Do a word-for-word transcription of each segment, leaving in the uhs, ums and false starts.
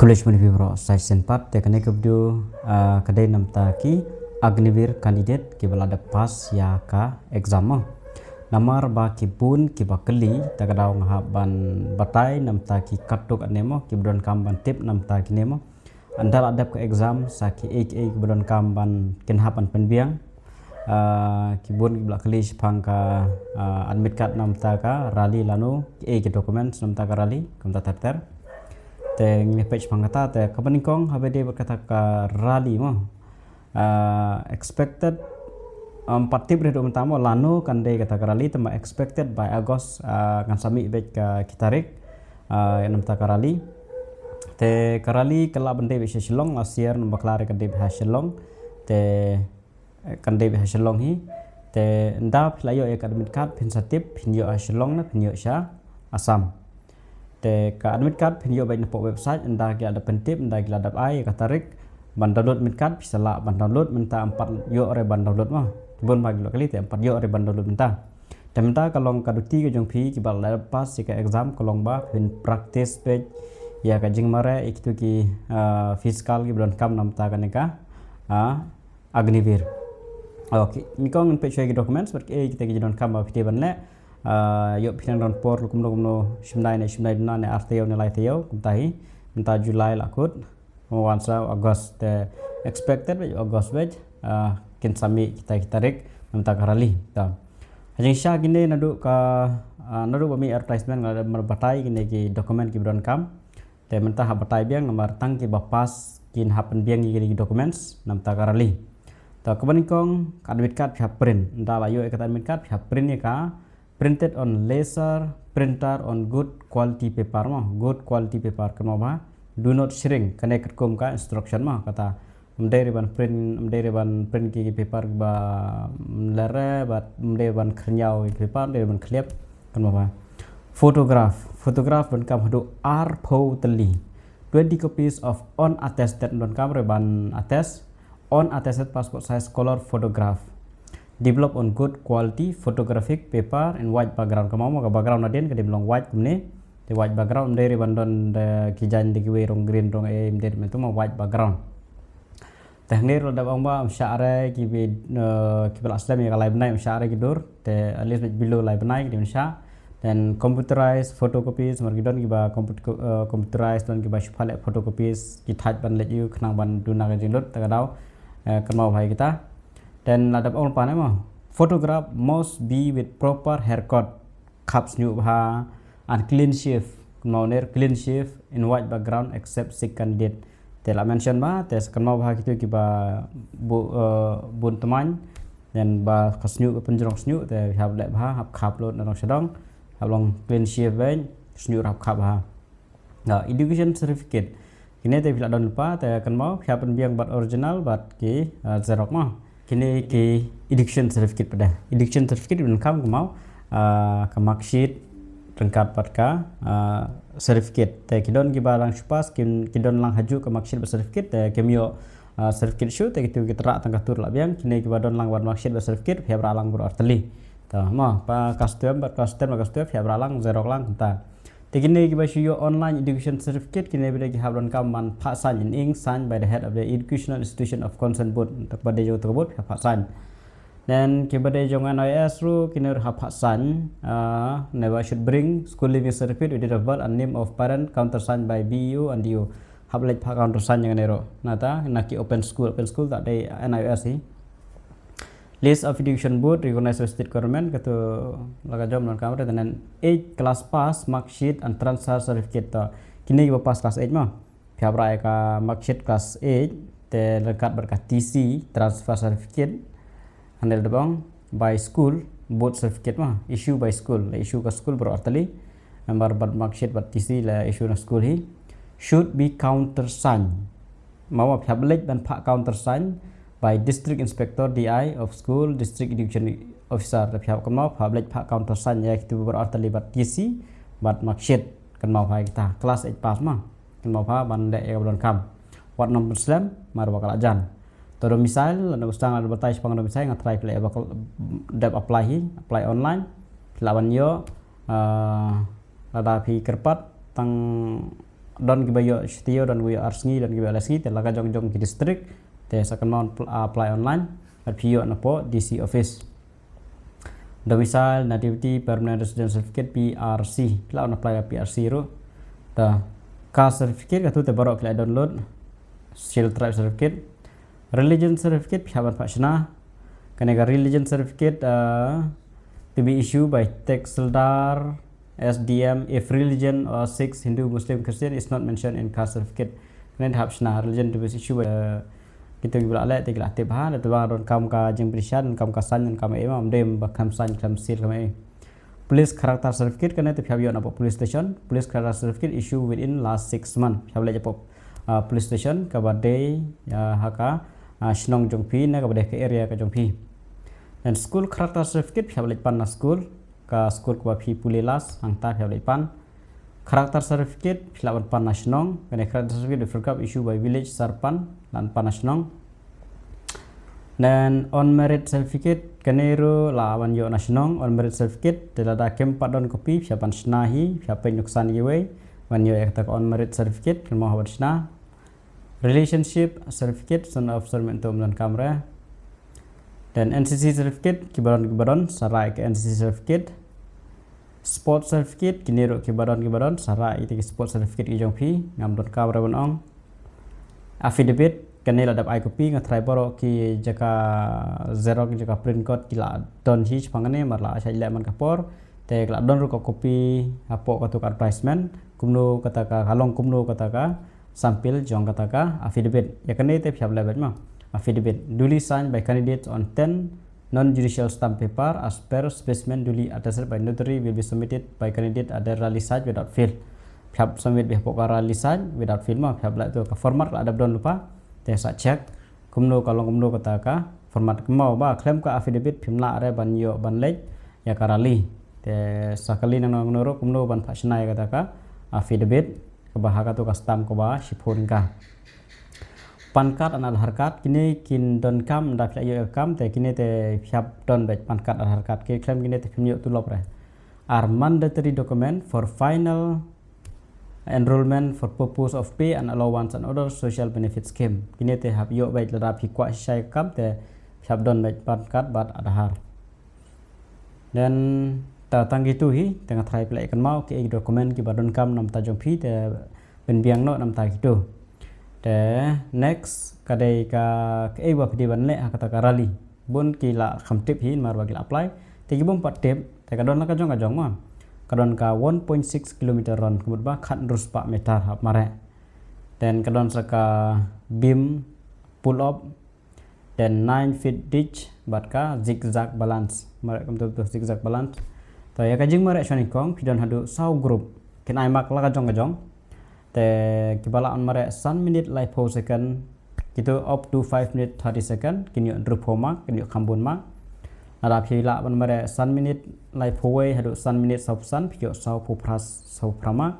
Khublei shibun ïa phi baroh sa shisien pat, te kane ka video, ah, ka dei namta ki Agniveer candidate kiba la dep pass ïa ka exam mo. Namar ba ki bun kiba kylli, te ka daw nga hap ban batai namta ki katto katne mo, kiba donkam ban tip namta kine mo. Ynda la dep ka exam sa kiei kiei kiba donkam ban kin hap ban pynbiang. Ah, ki bun kiba la kylli shaphang ka, ah, admit card namta ka rally lano, kiei ki documents namta ka rally, kumta ter ter. Te ngin ïa peit shaphang kata, te kaba nyngkong haba ïadei bad kata ka rally mo. Ah, expected, um, pat tip ruh mynta mo lano kan dei kata ka rally, te ma expected by August, ah, kan sa mih beit ka ki tarik, ah, namta ka rally. Te ka rally ka lah ban dei beit sha Shillong, last year naba bakla ruh ka dei beit ha Shillong. Te, eh, kan dei beit ha Shillong hi. Te ynda phi la ïoh ïa ka admit card phin sa tip phin ïoh ha Shillong ne phin ïoh sha Assam. Te ka admit card phin ïoh beit napoh website, ynda ki la dep pyntip, ynda ki la dep ai ïa ka tarik ban download admit card phi sa lah ban download mynta, ym pat ïoh ruh ban download mo. Ki bun ba ki la kylli te ym pat ïoh ruh ban download mynta. Te mynta ka long ka duty ka jong phi kiba la dep pass ïa ka exam ka long ba phin practice beit ïa ka jingmareh ïa kito ki, ah, physical kiba donkam namta kane ka, ah, Agniveer. Okay, nyngkong ngin peit shuwa ïa ki documents bad kiei kita ki jingdonkam ba phi dei ban leh. Ah, ïoh phi nang don por kumno kumno, shim dei ne shim dei duna ne ar taïew ne lai taïew, kumta hi. Mynta July la kut, wan sa August, te expected beit August beit, ah, kin sa mih kita ki tarik namta ka rally. Ta ha jingshisha kine naduh ka, ah, naduh ba mih advertisement nga la batai kine ki document kiba donkam. Te mynta hap batai biang namar tang kiba pass kin hap pynbiang ïa ki documents namta ka rally. Ta kaba nyngkong ka admit card phi hap print. Ynda la ïoh ïa ka admit card phi hap print ïa ka, printed on laser printer on good quality paper mo, good quality paper, kynmaw bha. Do not shrink, kane katkum ka instruction mo, kata ym dei ruh ban print, ym dei ruh ban print ki paper ba, mm, lere, bad ym dei ban khyrñiaw ki paper, ym dei ruh ban khlieh, kynmaw bha. Photograph, photograph donkam haduh arphew tylli. Twenty copies of unattested, donkam ruh ban attest, unattested passport size color photograph. Develop on good quality photographic paper in white background. Kynmaw mo ka background nadien ka dei ban long white kumne. Te white background, ym dei ruh ban don da ki jaiñ da kiwei rong green rong ei, ym dei ruh, mynta mo white background. Te hangne ruh la dep ong ba ym shah re kiba, eh, kiba la slem ïa ka lai bnai, ym shah re ki dur. Te at least beit below lai bnai ki dei ban shah. Then computerized photocopies, namar ki don kiba comput-, eh, computerized, don kiba shu pha leh photocopies, ki thait ban leit ïa u khnang ban duna ka jinglut, te ka daw, eh, kynmaw bha ïa kita. Then la dep ong lypa ne mo, photograph must be with proper haircut, khap shñiuh bha, and clean shave, kynmaw ne ruh clean shave, in white background except sick candidate. Te la mention bha, te sa kynmaw bha kito kiba bu-, eh, bun tymmen, then ba ka shñiuh ka pynjrong shñiuh, te hap leh bha, hap khap lut na dong sha dong, hap long clean shave beit, shñiuh ruh hap khap bha. Ah, education certificate. Kine te phi la don lypa, te kynmaw phi hap pynbiang bad original bad ki, ah, xerox mo. Kine ki education certificate pat de. Education certificate donkam, kynmaw, ah, ka mark sheet ryngkat bad ka, ah, certificate. Te ki don kiba dang shu pass, ki, ki don lang hajuh ka mark sheet bad certificate, te kim ïoh, ah, certificate shuh, te kito ki trah tang ka tur la biang. Kine kiba don lang bad mark sheet bad certificate phi hap rah lang baroh artylli. Ta mo, pa class twelve bad class ten bad class twelve phi hap rah lang, xerox lang, kumta. Te kine kiba shu ïoh online education certificate, kine pat de ki hap donkam ban phah sign in ink, signed by the head of the educational institution of concern board. Te kaba dei jong kata ka board, hap phah sign. Then kiba dei jong N I O S ruh, kine ruh hap phah sign, ah, ne ba should bring school leaving certificate with date of birth and name of parent, countersigned by B E O and D E O. Hap leit phah countersign ïa kane ruh. Nangta na ki open school, open school ta dei N I O S hi. List of education board recognized by state government, kato la ka jong donkam re, then eight class pass, mark sheet and transfer certificate. To kine kiba pass class eight mo, phi hap rah ïa ka mark sheet class eight, te ryngkat bad ka T C, transfer certificate. Hangne la dep ong by school, both certificate mo, issue by school, la issue ka school baroh artylli. Namar bad mark sheet bad T C la issue na school hi. Should be countersigned. Mo, phi hap leit ban phah countersign by district inspector, D I of school, district education officer. Te phi hap, kynmaw, phi hap leit phah countersign ïa kito baroh artylli bad T C bad mark sheet. Kynmaw bha ïa kita, class eight pass mo. Kynmaw bha ban leh ïa kaba donkam. Wat nym pynslem namar ba ka la jan. To domicile, lada u sdang lada batai shaphang domicile, nga tharai phi la dep apply hi, apply online. Phi lah ban ïoh, ah, lada phi kyrpad tang Don kiba ïoh shi taïew, don kiba ïoh ar sngi, don kiba ïoh lai sngi, te la ka jong jong ki district, te sa kynmaw pl-, apply online, bad phi ïoh napoh D C office. Domicile, nativity, permanent resident certificate, P R C. Phi lah ban apply ïa P R C ruh. Te caste certificate katu te baroh ki lah download. Scheduled tribe certificate. Religion certificate phi hap ban phah shna. Kane ka religion certificate, uh, to be issued by Tehsildar, S D M, if religion or Sikhs, Hindu, Muslim, Christian is not mentioned in caste certificate. Kane te hap shna religion to be issued by, uh, kito kiba lah leh te ki lah tip ha, lada ba donkam ka jingpynshai, donkam ka sign, donkam ei, ym dei ba khlem sign, khlem seal, khlem ei. Police character certificate kane te phi hap ïoh napoh police station. Police character certificate issue within last six months. Phi hap leit hapoh, uh, police station kaba dei, uh, ha ka, uh, shnong jong phi ne kaba dei ka area ka jong phi. Then school character certificate phi hap leit pan na school, ka school kaba phi pule last, hangta phi hap leit pan. Character certificate phi lah ban pan na shnong. Kane character certificate photocopy issue by village sarpanch, lah ban pan na shnong. Then unmarried certificate, kane ruh lah ban ïoh na shnong. Unmarried certificate, te lada kim pat don copy, phi hap ban shna hi, phi hap peit nuksan kiwei ban ïoh ïa kata ka unmarried certificate, kynmaw hap ban shna. Relationship certificate, son of, sorry, mynta ym donkam re. Then N C C certificate, kiba don, kiba don, sa rah ïa ka N C C certificate. Sport certificate, kine ruh kiba don, kiba don, sa rah ïa kita ki sport certificate ki jong phi, ngam donkam re ban ong. Affidavit, kane la dep ai copy, nga tharai baroh ki jaka xerox, jaka print kot, ki la don hi shaphang kane, namar la shait leh man ka por, te ki la don ruh ka copy, hapoh katu ka advertisement, kumno kata ka, ka long kumno kata ka, sampil jong kata ka affidavit. Ïa kane te phi hap leh beit mo. Affidavit duly signed by candidates on ten non-judicial stamp paper as per specimen duly attested by notary will be submitted by candidate at the rally site without fail. Phi hap submit beit hapoh ka rally site without fail mo. Phi hap leh tu ka format la dep don lypa. Te sa check kumno ka long kumno kata ka format, kynmaw ba khlem ka affidavit phim lah re ban ïoh ban leit ïa ka rally. Te sa kylli nangno nangno ruh kumno ban phah shna ïa kata ka affidavit kaba ha katu ka stamp kaba shiphew tyngka. PAN card and Aadhaar card, kine kin donkam, lada phi la ïoh ïa ka kam, te kine te phi hap don beit PAN card, Aadhaar card, ki khlem kine te phim ïoh tulop re. Are mandatory document for final enrollment for purpose of pay and allowance and other social benefit scheme. Kine te hap ïoh beit lada phi kwah shisha ïa ka kam, te phi hap don beit PAN card bad Aadhaar. Then ta tang kitu hi, te nga tharai phi lah ïa kynmaw kiei ki document kiba donkam na bynta jong phi, te pynbiang noh na bynta kitu. Te next ka dei ka, kaei ba phi dei ban leh ha kata ka rally. Bun ki la kham tip hi namar ba ki la apply. Te ki bym pat tip, te ka don la ka jong ka jong mo. Ka don ka one point six kilometer run, ka mut ba khathynriew spah meter hap mareh. Then ka don sa ka beam pull up, then nine feet ditch, bad ka zigzag balance. Mareh kumtu tu zigzag balance. To ïa ka jingmareh shwa nyngkong phi don haduh saw group. Kin ai mark la ka jong ka jong. Te kiba lah ban mareh san minit laiphew second, kitu up to five minute thirty second, kin ïoh hynriewphew mark, kin ïoh kham bun mark. Lada phi lah ban mareh san minit laiphew wei haduh san minit sawphew san, phi ïoh sawphew phra, sawphew phra mark.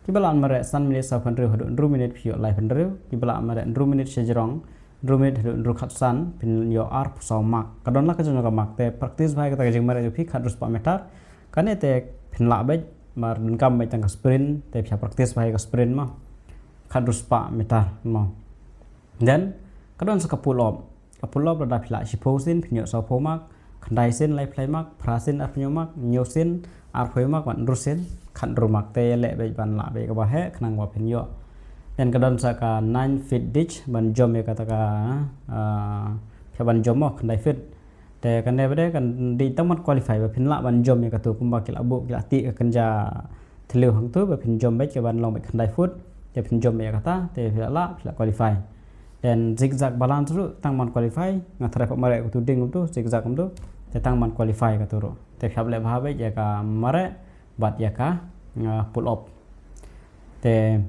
Kiba lah ban mareh san minit sawphew hynriew haduh hynriew minit, phi ïoh laiphew hynriew. Kiba lah ban mareh hynriew minit shajrong, hynriew minit haduh hynriew khatsan, phin ïoh arphew saw mark. Ka don la ka jong ka mark, te practice bha ïa kata ka jingmareh jong phi, khathynriew spah meter. Kane te phin lah beit, namar donkam beit tang ka sprint, te phi practice bha ïa ka sprint mo. Khathynriew spah meter mo. Then ka don sa ka pull up. Ka pull up lada phi lah shiphew sien phin ïoh sawphew mark, khyndai sien laiphew lai mark, phra sien arphew hynñiew mark, hynñiew sien arphew wei mark, bad hynriew sien khathynriew mark. Te leh beit ban lah beit kaba heh khnang ba phin ïoh. Then ka don sa ka nine feet ditch, ban jump ïa kata ka, ah, phi ban jump mo khyndai feet. Te kane ba dei kan dei tang ban qualify, ba phin lah ban jump ïa katu, kumba ki la buh, ki la tih ka kynja thliew hangtu, ba phin jump beit ka ban long beit khyndai foot. Te phin jump ïa kata, te phi la lah, phi la qualify. Then zigzag balance ruh tang ban qualify, nga tharai pat mareh katu ding kumtu, zigzag kumtu, te tang ban qualify katu ruh. Te phi hap leh bha beit ïa ka mareh bad ïa ka, ah, pull up. Te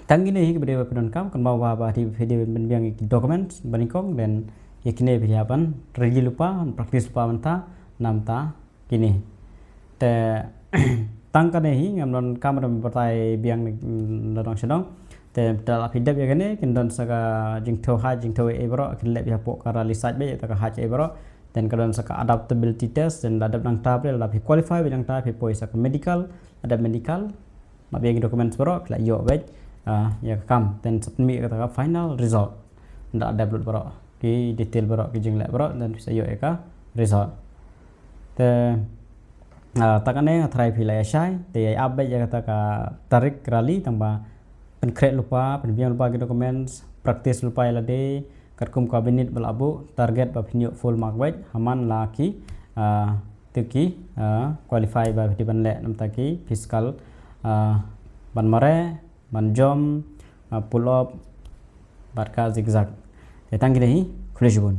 tang kine hi kiba dei ba phi donkam, kynmaw ba, ba phi dei ban pynbiang ïa ki documents ba nyngkong, then ïa kine phi hap ban ready lypa, practice lypa mynta, na bynta kine. Te tang kane hi ngam donkam ban batai biang na dong sha dong. Te lada phi dep ïa kane, kin don sa ka jingthew height, jingthew ei baroh, kin leh beit hapoh ka rally site beit, ïa ka height ei baroh. Then ka don sa ka adaptability test, then lada dep nangta beit, lada phi qualify beit nangta, phi poi sa ka medical, lada medical, map ïa ki documents baroh, phi la ïoh beit ïa ka kam. Then submit ïa kata ka final result. Da dep lut baroh ki detail baroh, ki jingleh baroh, then phi sa ïoh ïa ka result. Te ta kane nga tharai phi la ïa shai, te ïa ap beit ïa kata ka tarik rally, tang ba pynkhreh lypa, pynbiang lypa ki documents, practice lypa ïa lade, katkum ka minit ba la buh, target ba phin ïoh full mark beit ha man la ki te ki qualify ba phi dei ban leh namar ki physical ban mareh, ban jump, pull up bad ka zigzag. Te tang kine hi, khublei shibun.